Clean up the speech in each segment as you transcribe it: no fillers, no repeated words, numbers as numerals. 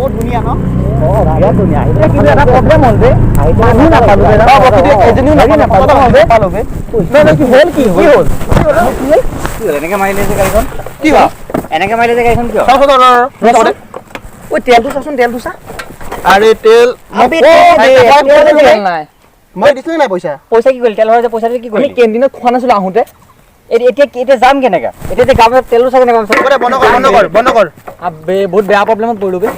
বহুত ধুনীয়া ন? বিৰাট ধুনীয়া। কিন্তু এটা প্ৰব্লেম হ'ল বে, মানুহ নাপালো বে। এজনীও নাপালো বে। কি হ'ল? কি হ'ল? কি হ'ল? এনেকে মাৰিলে যে গাড়ীখন? কি হ'ল? এনেকে মাৰিলে যে গাড়ীখন কিয়? ঐ তেলটো চাচোন, তেলটো চা। আৰে তেল নাই, মই দিছিলো নাই পইচা। পইচা কি কৰিলি? তেল ভৰাই যে পইচাটো কি কৰিলি? আমি কেণ্টিনত খোৱা নাছিলো আহোঁতে। এতিয়া এতিয়া যাম কেনেকা? এতিয়া যে গাঁৱত তেলো চাগে নাপাম। বন্ধ কৰ, বন্ধ কৰ, বন্ধ কৰ। আবে বহুত বেয়া প্ৰব্লেমত পৰিলো বে।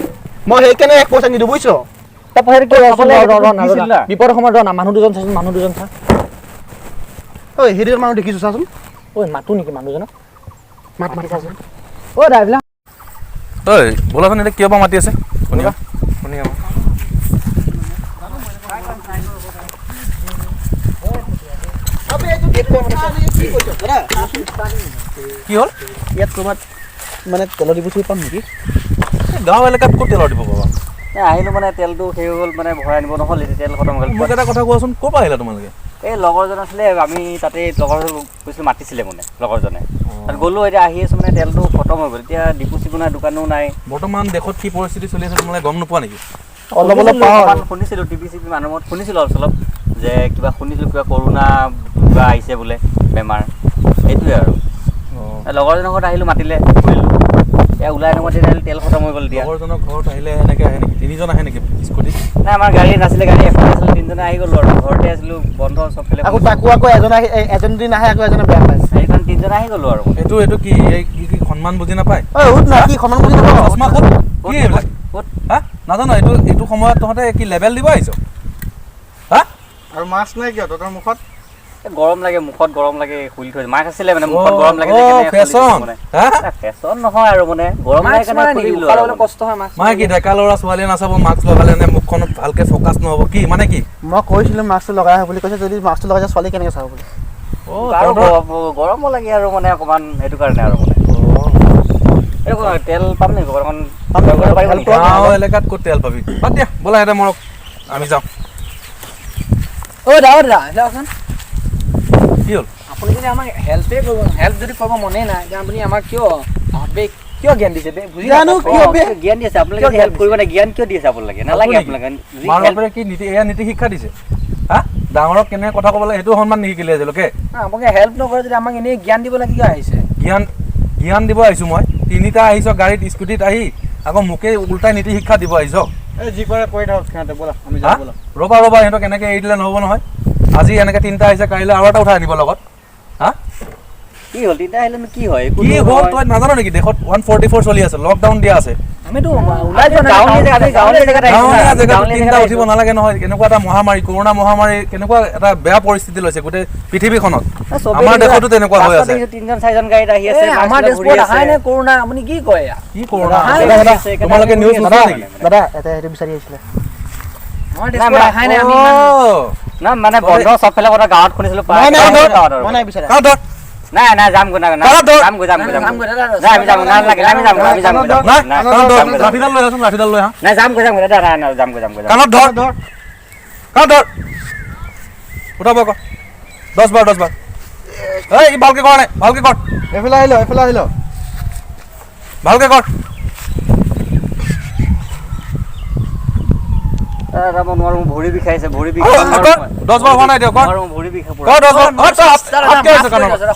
মই সেইকাৰণে এক পইচা নিদিওঁ, বুজিছ? তই পইচাটো কিয়? বিপদৰ সময়ত ৰ না, মানুহ দুজন চাচোন, মানুহ দুজন চা। ঐ সেই দুজন মানুহ দেখিছো, চাচোন। ঐ মাতো নেকি মানুহজনক? মাত মাত চাচোন। ঐ ড্ৰাইভাৰ ঐ ব'লাচোন, এতিয়া কিয় বা মাতি আছে? শুনিবা শুনিবা। কি হ'ল? ইয়াত ক'ৰবাত মানে তেলৰ ডিপু পাম নেকি? গাঁও এলেকাত ক'ত তেলৰ ডিপু পাবা? আহিলোঁ মানে তেলটো শেষ হৈ গ'ল, মানে ভৰাই আনিব নহ'ল, এতিয়া তেল খতম হৈ গ'ল। মোক এটা কথা কোৱাচোন, ক'ৰ পৰা আহিলা তোমালোকে? এই লগৰজন আছিলে, আমি তাতে লগৰ গৈছিলোঁ, মাতিছিলে মানে লগৰজনে, তাত গ'লোঁ। এতিয়া আহি আছোঁ, মানে তেলটো খতম হৈ গ'ল। এতিয়া ডিপু চিপু নাই, দোকানো নাই। বৰ্তমান দেশত কি পৰিস্থিতি চলি আছে তোমালোকে গম নোপোৱা নেকি? অলপ অলপ পাওঁ, শুনিছিলোঁ টিভি চিভি মানুহত শুনিছিলোঁ অলপ চলপ, যে কিবা শুনিছিলোঁ কিবা কৰোণা কিবা আহিছে বোলে বেমাৰ, সেইটোৱে আৰু। লগৰজনৰ ঘৰত আহিলোঁ, মাতিলে, কৰিলোঁ। এতিয়া ওলাই নামতে তেল খতম হৈ গ'ল। এতিয়া লগৰজনৰ ঘৰত আহিলে এনেকৈ আহে নেকি? তিনিজন আহে নেকি স্কুটিত? নাই, আমাৰ গাড়ী নাছিলে, গাড়ী এখন আছিলে, তিনিজনে আহি গ'লোঁ আৰু। ঘৰতে আছিলোঁ, বন্ধ চবফালে। আকৌ তাকো আকৌ এজন আহি, এজন যদি নাহে আকৌ এজনে বেয়া পায়, সেইকাৰণে তিনিজনে আহি গ'লোঁ আৰু। এইটো এইটো কি? এই কি কি সন্মান বুজি নাপায়? ঐ সুধ না, কি সন্মান বুজি নাপায়? চশমা ক'ত? কি এইবিলাক হা? নাজানো। এইটো এইটো সময়ত তহঁতে কি লেবেল দিব আহিছ? হা? আৰু মাস্ক নাই কিয় তহঁতৰ মুখত? গৰম লাগে, মুখত গৰম লাগে, খুলি থৈ। মাস্ক আছিলে মানে মুখত গৰম লাগে। ফেশ্বন ফেশ্বন নহয় আৰু, মানে গৰম লাগে কাৰণে খুলি দিলোঁ আৰু। কষ্ট হয় মাস্ক। মানে কি ডেকা ল'ৰা ছোৱালীয়ে নাচাব মাস্ক লগালে নে মুখখনত ভালকে ফ'কাছ নহ'ব কি? মানে কি মই কৈছিলোঁ মাস্কটো লগাই আহ বুলি কৈছে, যদি মাস্কটো লগাই ছোৱালী কেনেকৈ চাব বুলি। আৰু গৰমো লাগে আৰু মানে অকণমান, সেইটো কাৰণে আৰু মানে। তেল পাম নেকি অকণমান? গাঁও এলেকাত ক'ত তেল পাবি? বাদ দিয়া, ব'লা সিহঁতে মৰক, আমি যাওঁ। ঐ দাদা, দাদা যাওকচোন। কি হ'ল? আপুনি যদি আমাক হেল্পে কৰিব, হেল্প যদি কৰিব মনেই নাই, তেতিয়া আপুনি আমাক কিয় আবে কিয় জ্ঞান দিছে বে? বুজি জানো কিয় বে জ্ঞান দিছে আপোনালোকে? হেল্প কৰিব নাই, জ্ঞান কিয় দিছে আপোনালোকে? নালাগে আপোনালোকে। মাৰ বাপেৰে কি নীতি, এয়া নীতি শিক্ষা দিছে? হা, ডাঙৰক কেনেকৈ কথা ক'ব লাগে সেইটো সন্মান নিশিকিলে আজিলৈকে। আপোনালোকে হেল্প নকৰে যদি আমাক এনেই জ্ঞান দিব লাগে কিয় আহিছে? জ্ঞান জ্ঞান দিব আহিছোঁ মই। তিনিটা আহিছ গাড়ীত স্কুটিত আহি আকৌ মোকেই উল্টাই নীতি শিক্ষা দিব আহিছ। এই যি কৰে কৰি থাকক সিহঁতে, ব'লা আমি যাওঁ, ব'লা। ৰ'বা ৰ'বা, সিহঁতক এনেকৈ এৰি দিলে নহ'ব নহয়। আজি এনেকৈ তিনিটা আহিছে, কাইলৈ আৰু এটা উঠাই আনিব লগত। হা কি হ'ল? তিনিটা আহিলেনো কি হয়? কি হ'ল তই নাজান নেকি? দেশত 144 চলি আছে, লকডাউন দিয়া আছে। আমিতো ওলাই যোৱা নাই, গাঁৱলীয়া জেগাত তিনিটা উঠিব নালাগে নহয়। কেনেকুৱা এটা মহামাৰী, কৰোণা মহামাৰী, কেনেকুৱা এটা বেয়া পৰিস্থিতি লৈছে গোটেই পৃথিৱীখনত। আমাৰ দেশতো তেনেকুৱা হৈ আছে। তিনিজন চাৰিজন গাড়ীত আহি আছে, আমাৰ দেশত অহাই নাই কৰোণা। আপুনি কি কয়? কি কৰোণা? তোমালোকে নিউজ নোচোৱা নেকি? দাদা এটা সেইটো বিচাৰি আহিছিলে। আমাৰ দেশত অহাই নাই। আমি না মানে বন্ধ চবফালে কথা গাঁৱত শুনিছিলোঁ। নাই নাই, যাম গৈ, নাই যাম গৈ, যাম গৈ, যাম গৈ। নাই আমি যাম, নালাগে, আমি যাম, আমি যাম। লাঠিডাল লৈ আহাচোন, লাঠিডাল লৈ আহা। নাই যাম গৈ, যাম গৈ দাদা, নাই নাই, যাম গৈ, যাম গৈ। কাণত ধৰ, কাণত ধৰ, উঠাব আকৌ। 10 বাৰ, 10 বাৰ। এই ভালকে কৰা নাই, ভালকে কৰ। এইফালে আহিল, এইফালে আহিল, ভালকে কৰ। নোৱাৰো, ভৰি বিষাইছে, ভৰি বিষাইছে। 10 বাৰ হোৱা নাই দিয়ক, ভৰি বিষাই।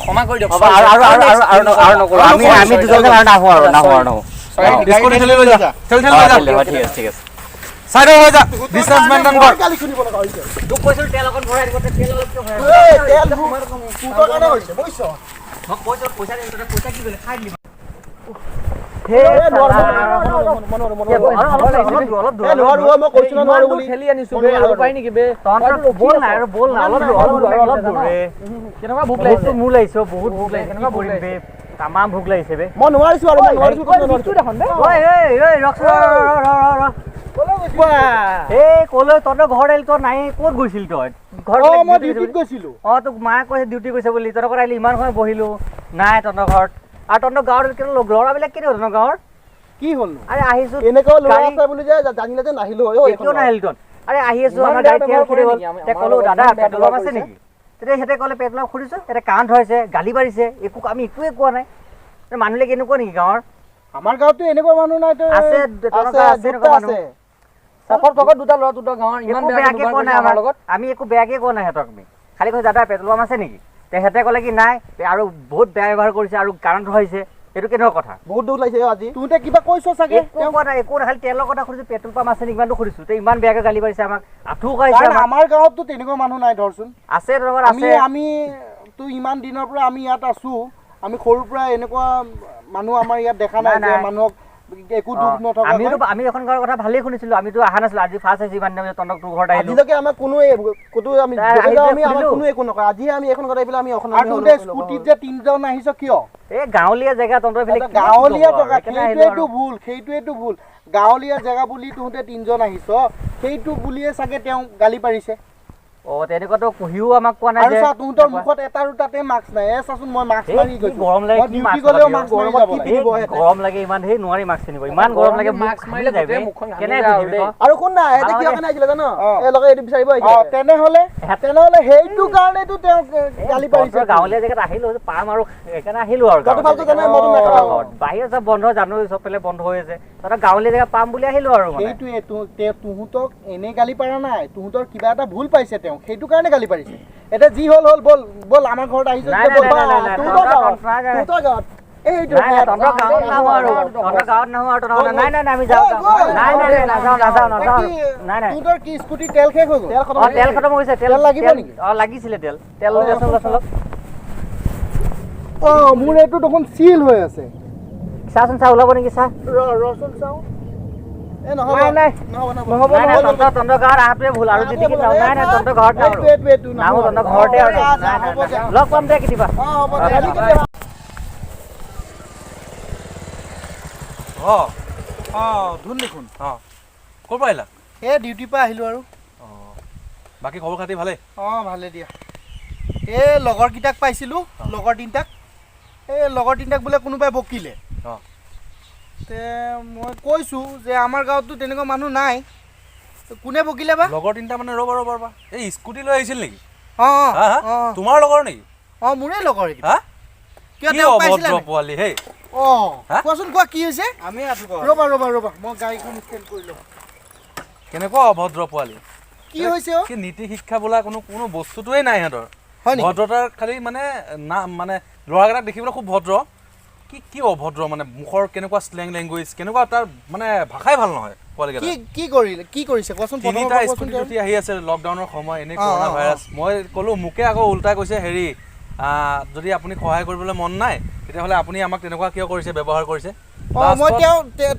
ক্ষমা কৰি দিয়ক। আৰু আৰু আৰু আৰু আৰু নকৰোঁ আমি, আমি দুজন আৰু নাহোঁ, আৰু নাহোঁ, আৰু নাহোঁ। স্কুটি ঠেলি লৈ যা, ঠেলি ঠেলি লৈ যা। ঠিক আছে, ঠিক আছে। সাইড হৈ যা, ডিসটেন্স মেইনটেইন কৰ। তোক কৈছিলোঁ তেল অকণ ভৰাই দিব, তেল অলপ কিয় ভৰাই? তেল তোৰ কাৰণে হৈছে, বুজিছ? মই কৈছোঁ পইচা দিম, পইচা কি কৰিলি? খাই দিলি। তামাম ভোক লাগিছে বে। মই নোৱাৰিছো আৰু, মই নোৱাৰিছো। এই কলৈ তহঁতৰ ঘৰত আহিলি, তই নাই, ক'ত গৈছিলি তই? ঘৰত মই ডিউটিত গৈছিলো। অ, তোক মায়ে কৈছে ডিউটি গৈছে বুলি। তহঁতৰ ঘৰত আহিলি, ইমান সময় বহিলো, নাই তহঁতৰ ঘৰত। আৰু তহঁতৰ গাঁৱত ল'ৰাবিলাক কেনেকুৱা? তহঁতৰ গাঁৱৰ কি হ'ল? আৰে আহিছো, এনেকুৱা ল'ৰা আছে বুলি যে জানিলে যে নাহিলো হয়। কিয় নাহিলি তহঁত? আৰে আহি আছো, আমাৰ গাড়ী তেল শেষ হ'ল। তেতিয়া ক'লো দাদা পেট্ৰল পাম্প আছে নেকি? তেতিয়া সিহঁতে ক'লে পেট্ৰল পাম্প সুধিছোঁ, সিহঁতে কাণ ধৰিছে, গালি পাৰিছে, একো আমি একোৱে কোৱা নাই। মানুহবিলাক এনেকুৱা নেকি গাঁৱৰ? আমাৰ গাঁৱতো এনেকুৱা মানুহ নাই। আছে, আছে এনেকুৱা মানুহ। পকত দুটা ল'ৰা দুটা গাঁৱৰ ইমান বেয়াকে কোৱা নাই আমাৰ লগত। আমি একো বেয়াকে কোৱা নাই সিহঁতক, আমি খালি কৈছোঁ দাদা পেট্ৰল পাম্প আছে নেকি? তেখেতে ক'লে কি নাই, আৰু বহুত বেয়া ব্যৱহাৰ কৰিছে আৰু কাৰণ ধৰাইছে। এইটো কেনেকুৱা কথা? বহুত দুখ লাগিছে আজি। তহঁতে কিবা কৈছ চাগে? একো কোৱা নাই, একো নাই, খালি তেলৰ কথা সুধিছোঁ, পেট্ৰল পাম্প আছে নেকি ইমানটো সুধিছোঁ। তে ইমান বেয়াকে গালি পাৰিছে আমাক, আঁঠু কাঢ়িছে। আমাৰ গাঁৱততো তেনেকুৱা মানুহ নাই ধৰচোন। আছে, আছে। আমি তো ইমান দিনৰ পৰা আমি ইয়াত আছোঁ, আমি সৰুৰ পৰা এনেকুৱা মানুহ আমাৰ ইয়াত দেখা নাই যে মানুহক একো দুখ নথকা। আমি এখন গাঁৱৰ কথা ভালেই শুনিছিলোঁ, আমিতো অহা নাছিলোঁ, আজি ফাৰ্ষ্ট আহিছোঁ ইমান দিনৰ তহঁতক তোৰ ঘৰত আহিলোঁ। আজিলৈকে আমাক কোনো ক'তো আমি আমি কোনো একো নকয়। আজিহে আমি এখন ঘৰত আহি পেলাই আমি এখন স্কুটিত যে তিনিজন আহিছ কিয়? এই গাঁৱলীয়া জেগা তহঁতৰ এইফালে, গাঁৱলীয়া জেগা, সেইটোৱেতো ভুল, সেইটোৱেতো ভুল। গাঁৱলীয়া জেগা বুলি তহঁতে তিনিজন আহিছ, সেইটো বুলিয়ে চাগে তেওঁ গালি পাৰিছে। অ, তেনেকুৱাতো কহিও আমাক কোৱা নাই। আৰু চা, তহঁতৰ মুখত এটা দুটাতে মাস্ক নাই। এ চাচোন, মই মাস্ক মাৰি গৈছোঁ। গৰম লাগে, কি মাস্ক গ'লেও মাস্ক মাৰি যাব লাগে। গৰম লাগে ইমান, সেই নোৱাৰি মাস্ক পিন্ধিব, ইমান গৰম লাগে। মাস্ক মাৰিলে গোটেই মুখখন ঘামি কেনেকৈ যায়। পিন্ধিবি? আৰু শুন না, সিহঁতে কিয় কাৰণে আহিছিলে জান? এই লগে এইটো বিচাৰিব আহিছিলে। তেনেহ'লে তেনেহ'লে সেইটো কাৰণেতো তেওঁক গালি পাৰিছে। গাঁৱলীয়া জেগাত আহিলোঁ পাম আৰু সেইকাৰণে আহিলোঁ আৰু। বাহিৰত চব বন্ধ, জানো চব ফালে বন্ধ হৈ আছে, তাতে গাঁৱলীয়া জেগা পাম বুলি আহিলোঁ আৰু। সেইটোৱে, তহঁতক এনেই গালি পাৰা নাই, তহঁতৰ কিবা এটা ভুল পাইছে তেওঁ, সেইটো কাৰণে গালি পাৰিছে। এতিয়া যি হ'ল হ'ল, ব'ল ব'ল আমাৰ ঘৰত আহিছ। মোৰ এইটো দেখোন চিল হৈ আছে। চাচোন, চা ওলাব নেকি? চা ৰচোন চাওঁ। লগ পাম দে কেতিয়াবা। ধুন দেখোন। অঁ, ক'ৰ পৰা আহিলা? এই ডিউটিৰ পৰা আহিলোঁ আৰু। অঁ, বাকী খবৰ খাতি ভালেই? অঁ, ভালে দিয়া। এই লগৰকেইটাক পাইছিলোঁ, লগৰ তিনিটাক। এই লগৰ তিনিটাক বোলে কোনোবাই বকিলে। অঁ, তে মই কৈছোঁ যে আমাৰ গাঁৱততো তেনেকুৱা মানুহ নাই, কোনে বকিলে বা? লগৰ তিনিটা মানে ৰ'বা ৰ'বা ৰ'বা, এই স্কুটি লৈ আহিছিল নেকি? অঁ অঁ, তোমাৰ লগৰ নেকি? অঁ, মোৰে লগৰ। হা, কিয় তেওঁ পাইছিলা? পোৱালি হেই। অঁ, কোৱাচোন কোৱা, কি হৈছে? আমি ৰ'বা ৰ'বা ৰ'বা, মই গাড়ীখন ষ্টেণ্ড কৰি লওঁ। কেনেকুৱা অভদ্ৰ পোৱালি! কি হৈছে? কি নীতি শিক্ষা বোলা কোনো কোনো বস্তুটোৱেই নাই সিহঁতৰ। ভদ্ৰতাৰ খালি মানে না, মানে ল'ৰাকেইটাক দেখিবলৈ খুব ভদ্ৰ, কি কি অভদ্ৰ মানে, মুখৰ কেনেকুৱা শ্লেং লেংগুৱেজ, কেনেকুৱা তাৰ মানে ভাষাই ভাল নহয় পোৱালিকেইটা। কি কি কৰিলে, কি কৰিছে কোৱাচোন? তিনিটা স্কুটিত উঠি আহি আছে লকডাউনৰ সময়, এনেই কৰোণা ভাইৰাছ। মই ক'লোঁ, মোকে আকৌ উল্টাই কৈছে হেৰি, যদি আপুনি সহায় কৰিবলৈ মন নাই তেতিয়াহ'লে আপুনি আমাক তেনেকুৱা কিয় কৰিছে, ব্যৱহাৰ কৰিছে। অঁ, মই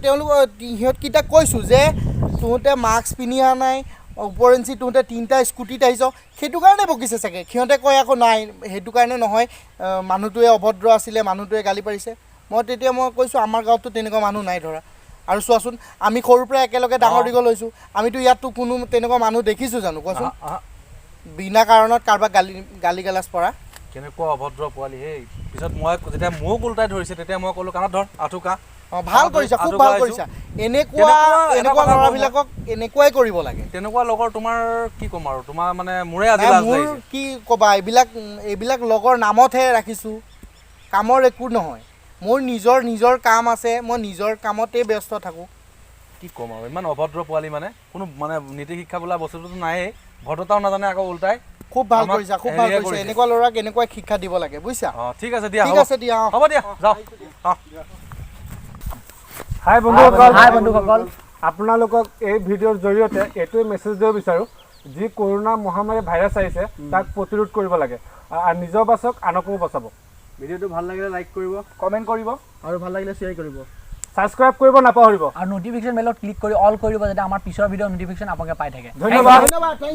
তেওঁলোক সিহঁতকেইটাক কৈছোঁ যে তহঁতে মাস্ক পিন্ধি অহা নাই, ওপৰঞ্চি তহঁতে তিনিটা স্কুটিত আহিছ, সেইটো কাৰণে বকিছে চাগে। সিহঁতে কয় আকৌ নাই, সেইটো কাৰণে নহয়, মানুহটোৱে অভদ্ৰ আছিলে, মানুহটোৱে গালি পাৰিছে। মই তেতিয়া মই কৈছোঁ আমাৰ গাঁৱততো তেনেকুৱা মানুহ নাই ধৰা। আৰু চোৱাচোন, আমি সৰুৰ পৰা একেলগে ডাঙৰ দীঘল হৈছোঁ, আমিতো ইয়াততো কোনো তেনেকুৱা মানুহ দেখিছোঁ জানো কোৱাচোন? বিনা কাৰণত কাৰোবাক গালি গালাজ পৰা। কেনেকুৱা অভদ্ৰ পোৱালি হেই। পিছত মই যেতিয়া মোক উল্টাই ধৰিছে তেতিয়া মই ক'লোঁ কাণত ধৰ, আঁঠু কাহ। অঁ, ভাল কৰিছা, খুব ভাল কৰিছা। এনেকুৱা এনেকুৱা ল'ৰাবিলাকক এনেকুৱাই কৰিব লাগে। তেনেকুৱা লগৰ তোমাৰ কি ক'ম আৰু, তোমাৰ মানে মোৰে আজি লাজ লাগিছে। কি ক'বা, এইবিলাক এইবিলাক লগৰ নামতহে ৰাখিছোঁ, কামৰ একো নহয়। মোৰ নিজৰ নিজৰ কাম আছে, মই নিজৰ কামতেই ব্যস্ত থাকোঁ। কি ক'ম আৰু, ইমান অভদ্ৰ পোৱালি মানে, কোনো মানে নীতি শিক্ষা বোলা বস্তুটোতো নায়েই, ভদ্ৰতাও নাজানে, আকৌ উল্টাই। খুব ভাল কৰিছা, খুব ভাল কৰিছা। এনেকুৱা ল'ৰাক এনেকুৱা শিক্ষা দিব লাগে, বুজিছা? অঁ, ঠিক আছে দিয়া, ঠিক আছে দিয়া, হ'ব দিয়া, যাওঁ। অঁ, হাই বন্ধুসকল, হাই বন্ধুসকল, আপোনালোকক এই ভিডিঅ'ৰ জৰিয়তে এইটোৱে মেছেজ দিব বিচাৰোঁ, যি কৰোণা মহামাৰী ভাইৰাছ আহিছে তাক প্ৰতিৰোধ কৰিব লাগে, আৰু নিজৰ বাচক আনকো বচাব। ভিডিঅ'টো ভাল লাগিলে লাইক কৰিব, কমেণ্ট কৰিব, আৰু ভাল লাগিলে শ্বেয়াৰ কৰিব, ছাবস্ক্ৰাইব কৰিব নাপাহৰিব, আৰু নটিফিকেশ্যন বেলত ক্লিক কৰি অল কৰিব, যাতে আমাৰ পিছৰ ভিডিঅ' নটিফিকেশ্যন আপোনালোকে পাই থাকে। ধন্যবাদ। ধন্যবাদ।